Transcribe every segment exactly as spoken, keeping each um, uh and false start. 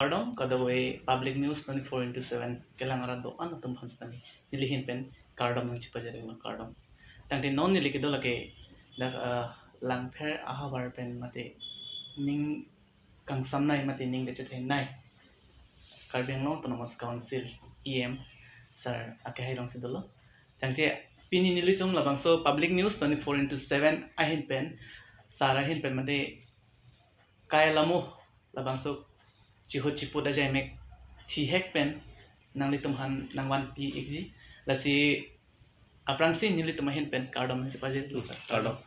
Kardom, kadokave Public News twenty-four into seven kelang arat do-an atum aphan sitame neli ahin pen kardom nangchipajir-iklo, kardom. Tangte non neli kedo lake dak, ah, Langpher ahavar pen mate ning kangsamnei mate ning kachethenei Karbi Anglong Autonomous Council E M sir akehai alongsi dolo. Tangte pini nelitum labangso Public News twenty-four into seven ahin pen, sir ahin pen mate kai alamo labangso chihut chiput ajaimek thihek pen nanglitum aphan nangvanpi-ikji. Lasi aphrangsi nelitum ahin pen kardom nangchipajir-iklo, sir. Kardom.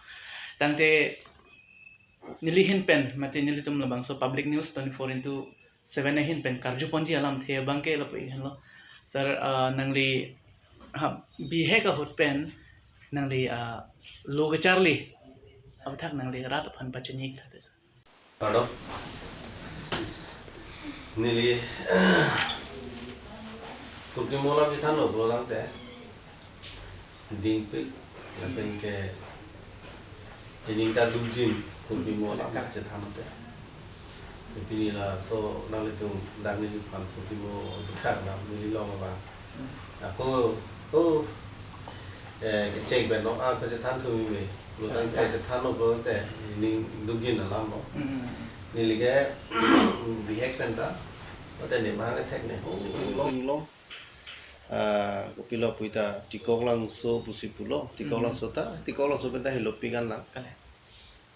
Tangte neli ahin pen mate nelitum labangso Public News twenty-four into seven ahin pen karjuponji alamthe abangke lapu-ik henlo. Sir, ah, nangli, ha, bihek ahut pen nangli, ah, lo kacharli aphuthak nangli rat aphan pachini-ik tha, sir. Kardom. Neli kurkimo alam chethanlo pulo tangte dingpik lapen ke ining ta dukjin kurkimo alam chethan te. Pini laso nanglitum dak neliphan kurkimo dikha na neli long abang. Ako, oh, eh, kecheng pen no, ah, kachethan thu meme. Lo tangte chethanlo pulo tangte ining dukjin alam lo. Mm. Neli ke bihek pen ta, mate ne mahang athek ne ho, long, long. Ah, kopilo puita Tikok Langso pusi pulo, Tikok Langso ta, Tikok Langso pen ta Helopik an lang. Kale.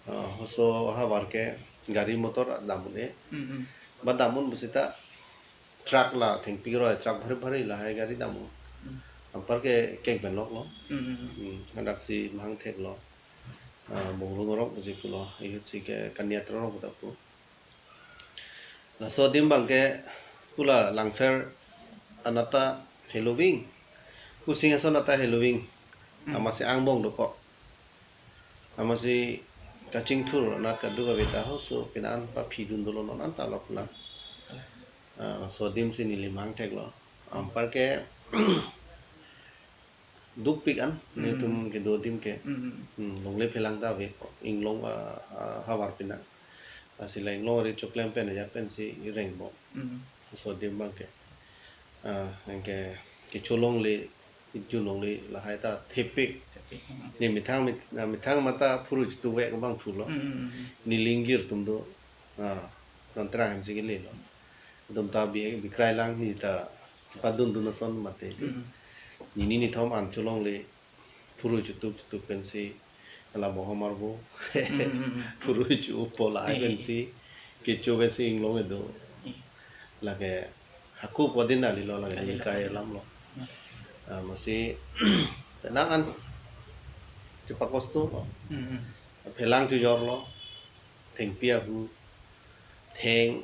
Ah, laso ahavar ke gari motor dam un-e. Mm, mm. Ba dam un pusita truck la thengpi kroi, truck bhari bhari lahai gari dam un. Mm. Anparke keng pen loklo. Mm, mm, mm. Hmm, hadaksi mahang theklo. Ah, Bongrung Arong pusi pulo, ihutsi ke Kaniatri Arong puta pu. Laso adim abangke pula Langpher anat ta heloving. Kusing ason anat ta heloving. Hmm. Amatsi angbong dokok. Amatsi kachingthur anat kadokave ta halaso pini an paphi dun dolo non anta lo pula. Ah, laso adim si neli mahang theklo. Anparke dukpik an, Hmm. netum kedo adim ke. Hmm, hmm. Hmm, longle phelang ta ave, inglong, ah, ah, havar pinang. Lasi la inglong ari choklem pen, ajat pensi reng bom. Hmm. Laso adim abangke. Ah, anke kecho longle, kejun longle, lahai ta thepik. Thepik, hmm. Ne methang, met-, ah, methang mate phurui chitu vek abang pulo. Hmm, hmm, hmm, hmm. Neli ingjir atum do. Ah, non terang hem si kelelo. Atum ta bi, bikrai lang ne ta padun dun ason mate. Mm. Nini nithom an cholongle phurui chutuk chutuk pensi la bohomar bo. Mm, mm, mm. Phurui chu pola, eh, pensi kecho pensi inglong kedo. Eh. Lake hako pon din alilo lake, alilo, kai alam lo. Mm. Ah, amatsi nang an chepakosto lo. Mm, mm. Phelang chojor lo. Thengpi ahu, theng,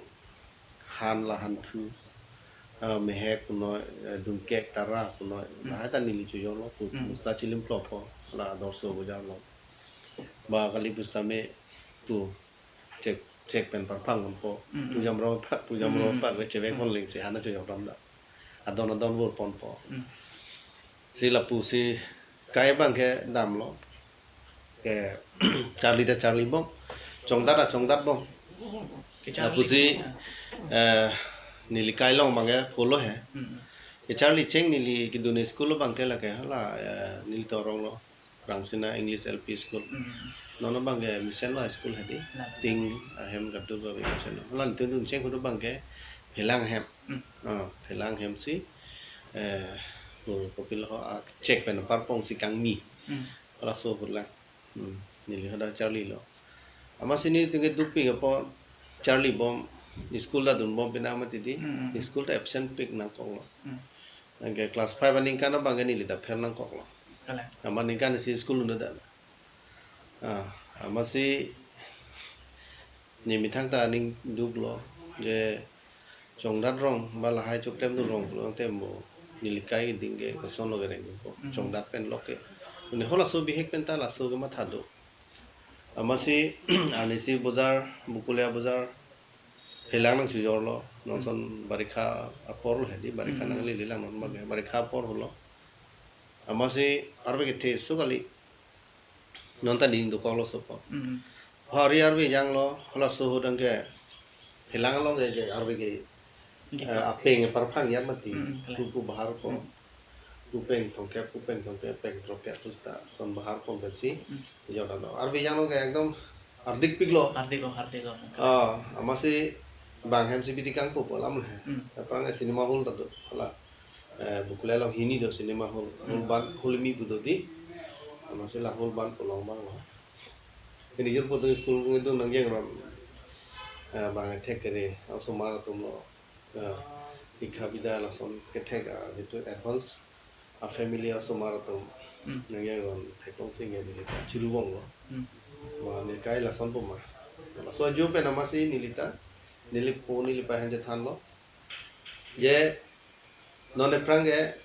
han la hanthu, ah, mehek punoi, eh, dungkek tara punoi, hmm, lahai ta neli chojor lo, pu, hmm, pusta chilim plop po, la dorso bojar lo. Ba kali pusta me tu chek, chek pen parphang po, hmm, hmm, pujam ro pak, pujam ro, hmm, pak, hmm, chevek, hmm, pon lengsi han ta chojor dam da. Adon adon vur ponpo. Hmm. Si lapusi kai abangke damlo. Ke charli ta charli bom. Chongdat ta chongdat bom. Kecharli. Lapusi, eh, neli kai along abangke pulo he. Hmm. Kecharli cheng neli kedun school abangke lake hala, eh, neli torong lo. Rangsina English L P School. Hmm. Non abangke mesen lo high school hedi. Nah. Tin ahem kadokave mesen lo. Hala neli kedun cheng ahut abangke phelang ahem. Hmm. Ah, phelang ahem si, eh, ko-, kopilo, ah, chek pen parpong si kangmi. Hmm. Laso ahut lang. Hmm, neli hadak charlilo. Amatsi netum ke dukpik apot charli bom, school ta dun bom pinang mati di, hmm, hmm, hmm, school ta absent pik nangkoklo. Hmm. Anke class five aningkan abangke neli ta pher nangkoklo. Kalang. Amat aningkan si school un-edet. Ah, amatsi ne methang ta aning duklo, je Chongdat rong, ba lahai choklem dun rong pulo tangte mo neli kai keding ke kosonlo kereng ko. Mhm. Chongdat pen lok ke. Une halaso bihek pen ta laso kematha do. Amatsi arnisi bojar, Bokolia bojar, phelang nangchojor lo, non, mhm, ason barikha apor lo hedi, barikha, mhm, nanglele lang non abangke, barikha apor lo. Amatsi arve kethe so kali. Non ta ning dokoklo sopo. Mm. Hari arve janglo, halaso ahut abangke phelang along je, je arve ke Di eh, apeng aparphang yan mati. Hmm, kalang. Pu pu bahar ko. Hmm. Pu peng thomkep, pu peng thomkep, peng thomkep tu seta son bahar ko pensi. Hmm. Jor damlo. Arve yang lo ke ekdom hardik piklo. Hardik lo, hardik lo. Ah, amatsi bang hem si bidi kangpo pu alam le. Hmm. Aphrang ke cinema hall ta do. Hala. Eh, Bokolia along hini do cinema hall. Hall Hmm. ban, hall mi pu do di. Amatsi la hall ban pu long abang lo. Ini jor pu do school ko itu nangkeng ram. Eh, bang thek kere, osomar atum lo. Eh, hikha bida lason kethek, ah, itu advance, ah, family osomar atum. Hmm. Nangkeng ram theklongsi nge di ta chiru bong lo. Hmm. Mane kai lason pu ma. Laso ajo pen amatsi neli ta, neli po neli pa ahin chethanlo. Je, non aphrang ke,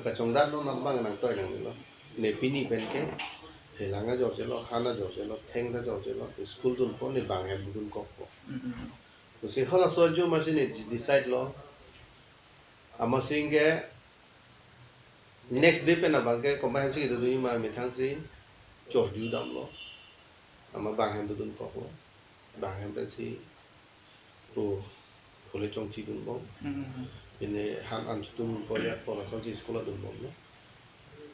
kachongdat non non bang nangtoi nangnelo. Ne pini pen ke, helang ajor chelo, han ajor chelo, theng ajor chelo, school dunpo, ne bang hem dunkokpo. Mm, mm. Pusi halaso ajo amatsi ne decide lo. Amatsi ke, next day pen abang ke, komat hem si kedo dunji ma methang si, chorju damlo. Amat bang hem dunkoklo. Bang hem pensi, pu, pule chongchi dunbom. Hmm, hmm, hmm. Ini han an chedunpo ya, pu lasonsi school dunbom lo.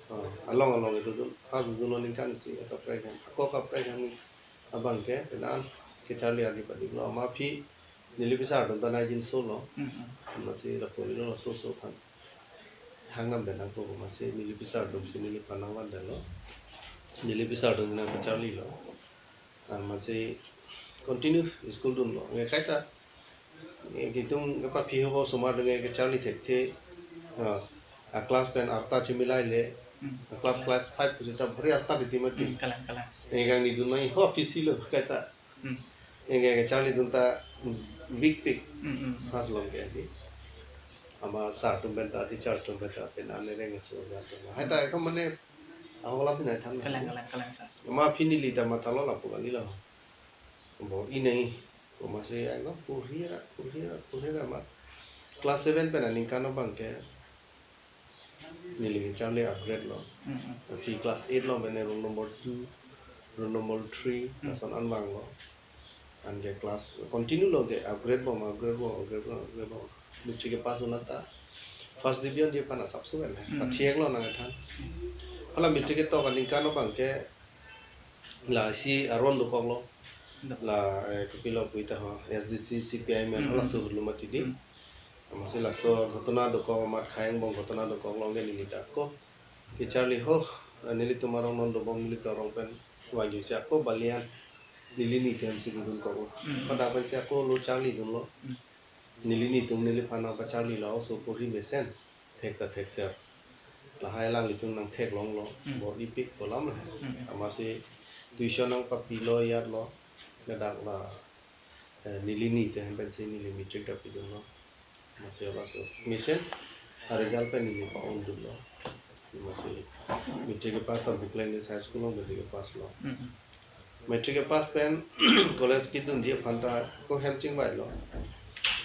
Ah, along along itu dun, pas dun lo ningkan isi, kaprek hem. Ako kaprek hem abang ke, penang kecharli agi padiklo. Amat aphi, neli pisar atum ta nai jinso lo. Hmm, hmm. Amatsi lapu lo laso aso aphan. Hangnam den ako amatsi neli pisar atum si neli aphan nangvan den lo. Neli pisar atum nang kecharli lo. Amatsi continue school dunlo. Nge kaita. Nge kitung ke paphi ho osomar nge kecharli thekthe. Ah, a class pen arta chimilai le. Hmm. A class, class five pu seta bhari arta diti mati. Hmm, kalang, kalang. Nge kangni dun nai ho aphi si lo kaita. Hmm. Nge kecharli dun ta, hmm, big big. Hmm, hmm, hmm. First long ke di. Amat sir atum pen ta, teacher atum pen ta, pen ane reng so ya. Hai ta ekdom mane Ako lapu nai than. Kalang, kalang, kalang, sir. Amat aphi neli ta mathalo lapu kali lo. Bo ini, ko amatsi ekdom porhi ra, porhi ra, porhi ra amat. Class seven pen aningkan abang ke neli kecharli upgrade lo. Mm, mm. Aphi class eight lo pen roll number two, roll number three, Mm. lason an vanglo. Anke class continue lo ke upgrade bom, upgrade bom, upgrade bom, upgrade bom. Matric kepass unat ta first division ji aphan asap suwen hai. Hmm. Pathek lo nang than. Hmm. Hala matric ketok aningkan abang ke lasi aron dokoklo. Dok. La, eh, kopilo pu ita ho, S D C, C P I M, Hmm. halaso hulu mati di. Hmm. Amatsi laso ghotona dokok amat khayang bom ghotona dokoklo ke neli ta ko. Kecharli ho, nelitum arong non dobom nelitum arong pen. Wajuse ako balian neli nitum si dunkoklo. Hmm. Pada pensi ako lo charli dunlo. Hmm. Neli nitum neliphan nangpacharli lo, oso porhi mesen. Thek ta thekser. Lahai alanglitum nangtheklonglo. Hmm. Bo ipik kolam lah. Hmm. Amatsi tuition nangpapilo yatlo. Ladak la, eh, neli nitum hem pensi neli matric ta pidunlo. Amatsi laso mesen. Aresult pen neli pa-ong dunlo. Amatsi matric kepass ta Bokolia English High School along matric kepass lo. Hmm. Matric kepass pen college kedunji aphan ta ako hem chingvailo.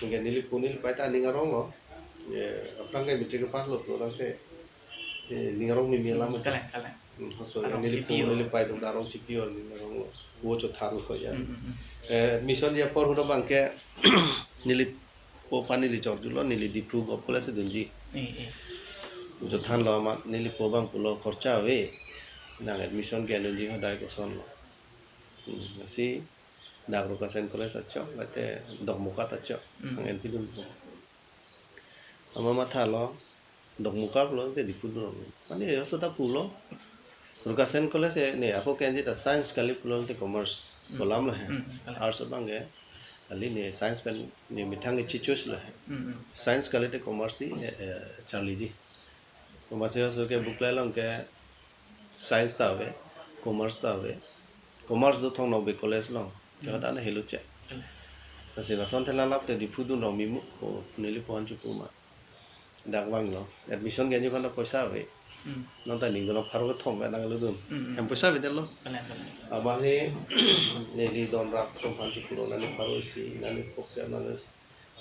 Anke neli po neli pa ta ning arong lo. Eh, aphrang ke matric kepass lo pulo tangte, eh, ning arong mimi alam. Kalang, kalang. Hmm, halaso arong neli po chipi-o. Neli pa atum ta arong chipi-o ning arong lo. Vo chotharlo ya. Hmm, hmm, hmm. Eh, admission ji apor ahut abang ke neli po aphan neli chorjulo, neli Diphu Govt College dunji. Eh, eh. Chothanlo amat neli po abang pulo khorcha ave. Nang admission ke-en unji hadak kosonlo. Hmm, lasi dak Rukasen College ta chok, mate Dokmoka ta chok. Hmm. Nang-en pidunpo. Amat mathalo, Dokmoka pulo te Diphu dun. Mane oso ta pulo. Rukasen College e ne ako ke-enji ta science kali pulo te commerce. Hmm. Kolam lo he. Hmm, kalang. Arts abang ke. Kali ne science pen ne methang ke chi-choice lo he. Hmm, hmm. Science kali te commerce si, eh, eh, charliji. Commerce oso ke Bokolia along ke science ta ave, commerce ta ave. Commerce do Thong Nokbe College along. Hmm. Kehot an helo che. Hmm. Lasi lason thela lap te Diphu dun rong mimu ko neli po-an chupu ma. Dak vanglo. Admission ke-enji aphan ta poisa ave. Hmm. Non ta ning dun pharo kethom ba nanglo dun. Hmm, hmm. Hem poisa ave detlo. Kalang, kalang. Abang he neli don rap atum aphan chupulo nani pharo isi, nani phokep, nani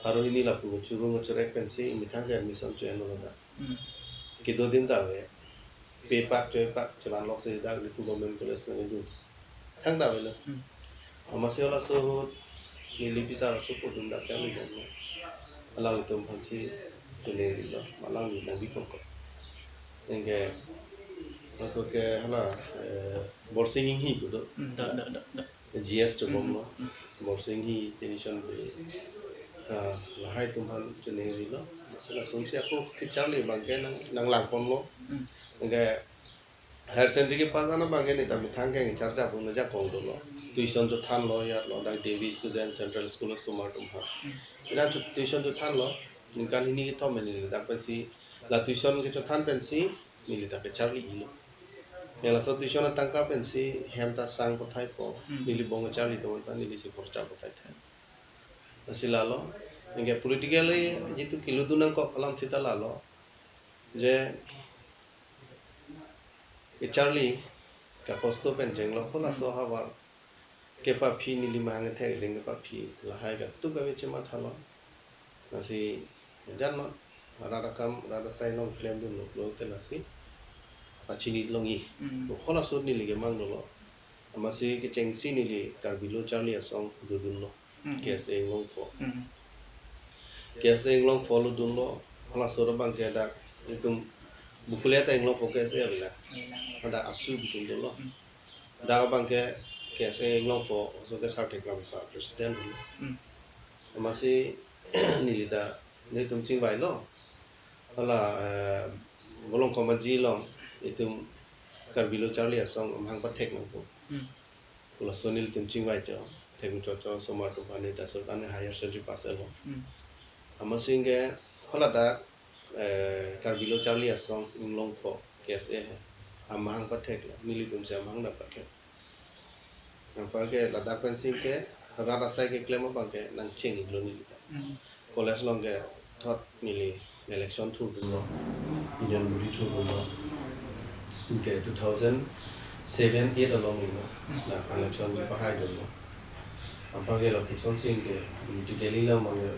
pharo hini lapu churung churek pensi methang si admission cho-enlo ta. Hmm. Kedo adim ta ave. Pepak chopak chevan lok si dak Diphu Government College nangdun. Thangta avelo. Hmm. Amatsi halaso ahut neli pisar aso po atum dak charli bomlo. Alanglitum aphansi choningri lo, alangli nangbi kok. Anke, laso ke hala, eh, Borsing Enghi pu do. Hmm, do, do, do, do. G S chobom lo. Hmm, hmm. Borsing Enghi, Tenison Bey, ah, lahai atum aphan choningri lo. Laso lasonsi ako kecharli abangke nang, nanglangpon lo. Hmm. Anke, higher secondary kepass an abangke neta methang kengchar chapun ajakong dolo. Tuition chothan lo, ya lo, dak Devi Student Central School osomar atum aphan. Hmm. Ina tu-, tuition chothan lo, ningkan hini kethom neli dak pensi, la tuition kechothan pensi, neli ta kecharli-i lo. Ya laso tuition atangka pensi, hem ta sang pathai po, Hmm. neli bong kecharli teman ta, neli si khorcha pathai thai. Lasi lalo, anke politically jitu kelutdun nangkok alam sita lalo, je kecharli, kakosto pen chenglo, ko laso Hmm. havar kepaphi neli mahang thek ding kepaphi, lahai katu kami chematha lo. Lasi jan non, rat akam, rat asai along klemdun lo, lo te lasi pachini longji. Hmm. Ko laso neli kemang dolo. Amatsi kechengsi neli Karbi Lo Charli Asong dodun lo. Hmm. K S A Inglongpho. Hmm. K S A Inglongpho lo dun lo, halaso abangke dak itum Bokolia ta Inglongpho K S A avela. Hmm. Hadak ASU itum dolo. Hmm. Dak abangke K S A Inglongpho, laso ke Sarthek Lamsa president lo. Hmm. Amatsi neli ta, nelitum chingvai lo. Hala, eh, Bolong Komaji along itum Karbi Lo Charli Asong amahang pathek nangpo. Hmm. Laso nelitum chingvai cho, thek cho cho osomar atum aphan neta sorkar ne higher secondary pass lo. Hmm. Amatsi anke hala dak, eh, Karbi Lo Charli Asong Inglongpho K S A he amahang pathek lo, nelitum si amahang nangpathek. Anparke ladak pensi ke rat asai keklem abangke nangcheng-i lo neli ta. Hmm. College along ke thot neli election thurdun lo, Union Body thurdun lo. Anke two thousand seven eight along ni lo, na election kepahai dun lo. Anparke lapuson si anke politically lo abangke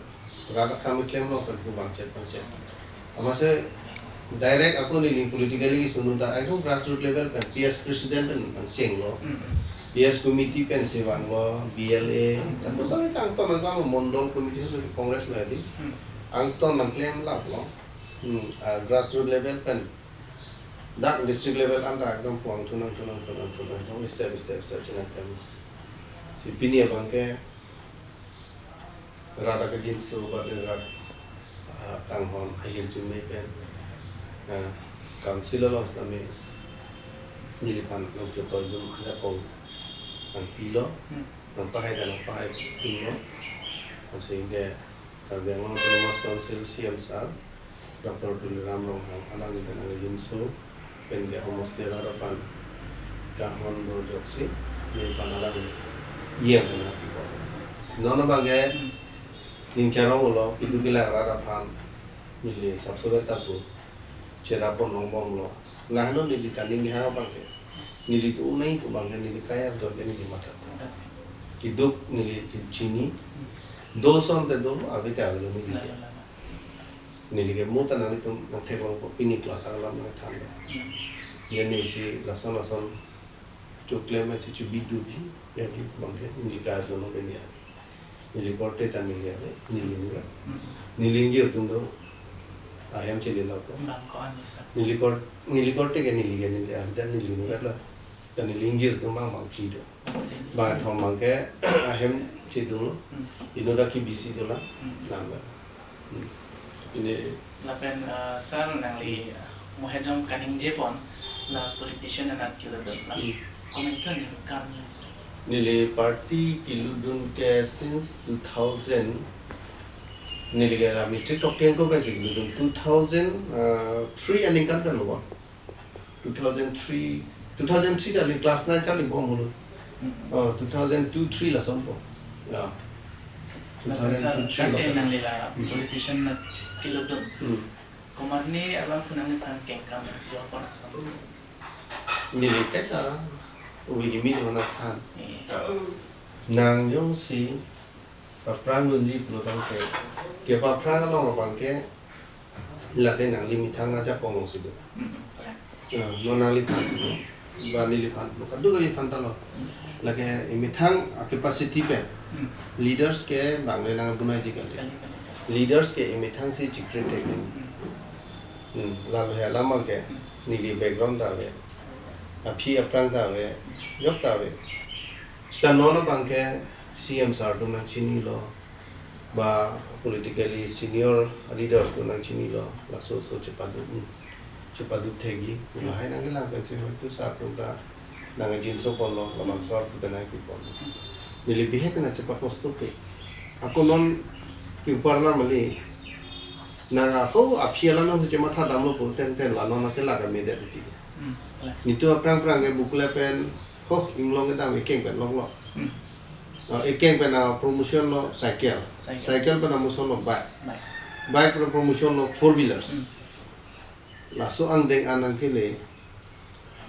rat akam keklem lo pen pu bangchet bangchet. Amatsi direct ako neli politically sunu ta, ako grassroots level pen P S president pen nangcheng lo. Hmm. P S committee pensi vang lo, B L A, katu kami angton nangvang lo, mondol committee, Congress lo di. Hmm. Angton nangklem lap lo. Hmm, ah, grassroots level pen dak district level anta ekdom puang thunang thunang thunang thunang thunang step step step chenangklem. Si pini abangke rat akejinso, bate rat, ah, kanghon ahirjume pen, ah, council along sitame neliphan nangchotoidun ajakong nangpilo, Hmm. nangpahai ta nangpahai pilo. Lasi anke Karbi Anglong Autonomous Council C M sir, Doctor Tuliram Ronghang alangli ta nangkejinso pen ke homosti arat aphan kanghon borjoksi neliphan alangli E M nangpipo. Non abangke ning charong lo, kedo kelang arat aphan neli sapso ke tapu cherapon longbom lo. Lahelo neli ta ning ha abangke, neli tu unai pu abangke neli kaya jor ke neli matha. Keduk neli chini, do ason te do, ave te avelo neli. Neli ke mo ta nanglitum nangtheklongpo, pini kla tanglam nangthanlo. Hmm. Ya neli si lason lason choklem si chubi dubi, ya di abangke neli ka jono ke ya. Neli korte ta neli ave, neli neli. Hmm. Neli ingjir atum do, ahem chelelo ko. Bang ko-an ni sa. Neli kor-, neli korte ke neli ke neli ave, dan neli neli lo. Dan neli ingjir atum bang bangphli do. Bangkethom abangke ahem chedun lo. Hmm. Inut ta kebisi dolang. Hmm. Nang ba. Hmm. Ini Lapen, eh, sir nangli, eh, mohet jong kaningjepon la politician anat kelutdun la. Hmm. Komantu ningkan ni, sir? Neli party kelutdun ke since two thousand, neli ke la matric tokteng ko pensi kelutdun, two thousand three aningkan pen lo. Two thousand three, two thousand three ta neli class nine charlibom lo. Hmm. Oh, two thousand two three lason po. Ya. Lapen sir, two thousand two three dak lo. Nangli la Hmm. politician anat kelutdun. Hmm. Komatne alam pu nangliphan kengkam jopon ason? Neli kaita, ubi kimi mana than. Eh. Nang jongsi paphrang dunji pulo tangte, kepaphrang along abangke, lake nangli methang ajakong si do. Hmm, correct. Ya, non nangliphan, ba neliphan, kadokave aphan ta lo. Hmm. Lake methang a-capacity pen, Hmm. leaders ke bang le nang bunai ji kali. Kali, kali, kali. Leaders ke emethang si chikre thek. Hmm, lalo he alam abang ke neli background ta ave. Aphi aphrang ta ave. Yok ta ave. Seta non abang ke C M sir atum nangchinilo. Ba politically senior leaders atum nangchinilo. Laso so chepadu. Hmm. Chepadu thekji. Hmm. Lahai nangkelang pensi hoitu sir atum ta nangkejinso ponlo, labangso aputhak nangpi ponlo. Neli bihek nangchepakosto ke. Ako non ke upar la mali. Nang ako aphi alam nangsi chematha damlo pu tenten la non nangke la kami det titi. Hmm, kalang. Nitum aphrang aphrang ke bukle pen, ho, inglong kedam ekeng pen longlo. Hmm. Ah, ekeng pen a promotion lo cycle. Cycle. Cycle pen a promotion lo bike. Bike. Bike pen a promotion lo four wheelers. Hmm. Laso angdeng an nangkele.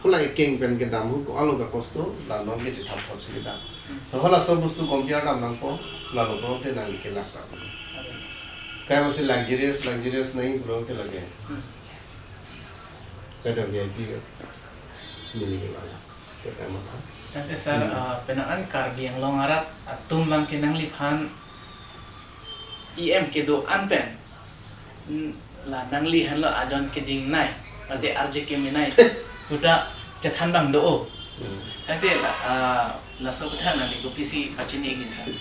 Hala ekeng pen kedam ahut ko-an lo kakosto, la non ke chethap thap si kedam. Hmm. To halaso bostu compare dam nangpo, lalo pulotangte nangli kelak ta. Kaike masi luxurious, luxurious nangji pulotangte lake. Hmm. Kaike V I P ka. Neli ke lake. Kaike matha. Tangte sir, Hmm. ah, penang an Karbi Anglong arat atum abang ke nangliphan E M kedo-an pen. Hmm, la nangli henlo ajon keding nai, mate arje keme nai, puta chethan abang do-o. Hmm. Tangte la, ah, laso aputhak nangli kopisi pachini-ikji sir?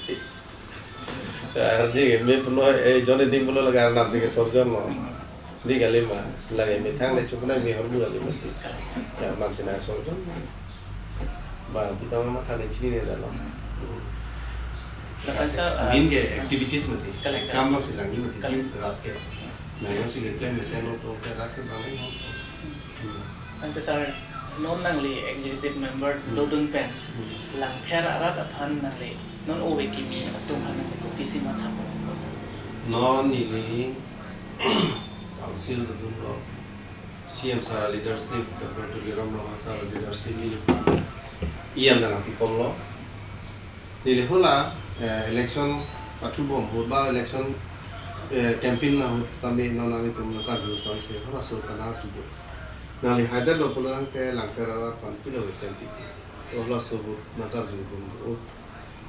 Arje keme pulo, eh, jon keding pulo lake arnam si kesorjon lo. Hmm. Di kali ma, lake methang le chupna mi hormu kali mati. Ya, arnam si nangsorjon. Ba, kita mama kali chinine dalo. Lapen sir, ah, Main ke activities mati. Kalang, kalang. Kam abang si langji mati. Kalang. Di rat ke. Nangsi keklem mesen lo, to ke rat ke bang lo. Hmm. Tangte sir, non nangli executive member Hmm. dodun pen. Hmm. Langpher arat aphan nangli. Non ove kimi atum aphan nangli kopisi mathapo, sir? Non neli council dodunlo. C M sir a leadership, Doctor Tuliram Ronghang sir a leadership neli E M nangpi ponlo. Neli hala, eh, election pathu bom ahut ba election, eh, campaign ahut tame non nanglitum nangkarju asonsi halaso ta nangkarju. Nangli haidetlo pulotangte Langpher arat aphan pilo tenti. Halaso ahut nangkarju bom. O,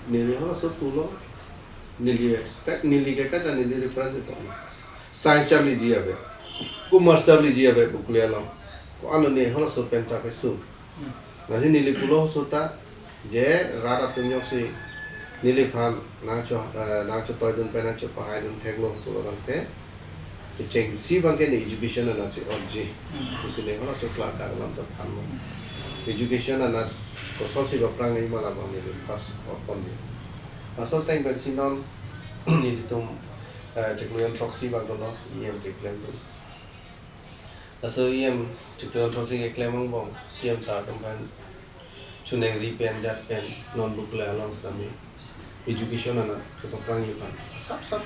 neli halaso pulo, neli expect, neli ke kada neli reference ito. Science charliji ave, commerce charliji ave bukle along. Ko-an lo ne halaso pen ta kesung. Hmm. Lasi neli pulo halaso ta, je rat atum ajoksi neliphan nangcho, eh, nangchotoidun pen nangchopahaidun theklo pulotangte. Kechengsi abang ke ne education anatsi orji. Hmm. Lasi ne halaso klardak alam ta thanlo. Hmm. Education anat kosonsi baphrang nangji ma labang neli first or ponji. Laso ateng pensi non nelitum, eh, chiklo jon throksi abang dolo, E M keklem dun. Laso E M chiklo jon throksi keklem angbong, C M sir atum aphan choningri pen jat pen non bukle along sitame education anat kepaphrangji aphan sap sap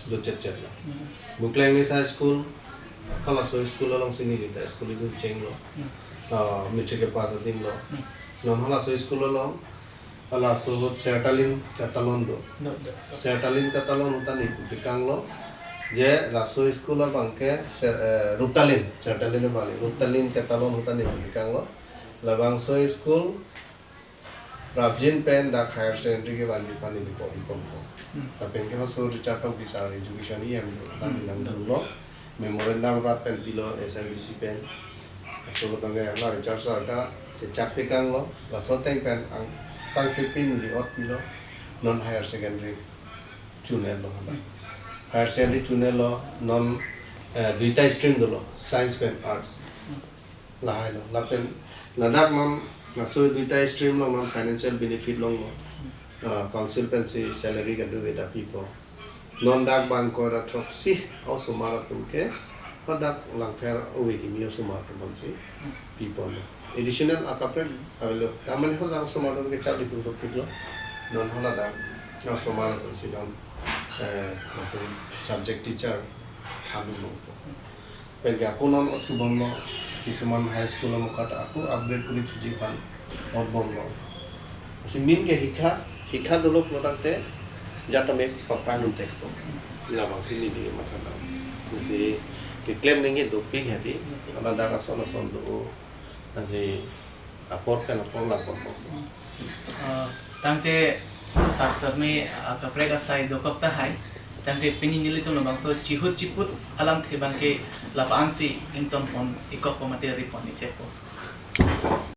do chet chet lo. Hmm. Bukle English High School, halaso school alongsi neli ta school idun chenglo. Hmm. Ah, matric kepass adim lo. Hmm. Non halaso school along, halaso ahut Sertalin Katalon do. Do, do, do. Sertalin Katalon ahut ta neli pupikanglo. Je laso school abang ke Ser-, eh, Ruptalin, Sertalin abang, Ruptalin Katalon ahut ta neli pupikanglo. Labangso school prapjin pen dak higher secondary kevanji aphan neli po-i ponpo. Hmm. Lapen ke halaso Richard Tokbi sir education E M do, Hmm. nangdunlo. Memorandum rat pen pilo S M B C pen. Laso abang ke la Richard sir ta chechak tekanglo. Laso ateng pen angsangse pin neli ot pilo. Non higher secondary chunelo. Higher secondary chunelo, non, eh, duita stream dolo, science pen arts. Lahai lo. Lapen ladak non laso duita stream along non financial benefit longlo. Ah, council pensi salary kadokave ta pipo. Non dak bang koi ra throksi osomar atum ke hadak Langpher ove kimi osomar atum aphansi piponlo. Additional akaprek avelo. Ta mane hala osomar atum ke charli tum topik lo. Non haladak osomar atumsi non, eh, subject teacher thandun longpo. Pen ke ako non othubomlo, kisuman high school amokha ta ako upgrade kori thuji aphan otbomlo. Si main ke hikha, hikha dolo pulotangte jat tame paphrang un thekpo. Labangsi neli matha dam. Si keklem nangji dopik hadi, ladak ason ason do. Si apor pen apor langponpo. Ah, tangte sir sir ni, ah, kaprek asai dokok tahai. Tangte pini nelitum labangso chihut chiput alamthe abangke lapu-ansi ingtonpon ikokpo mate ripon ikchekpo.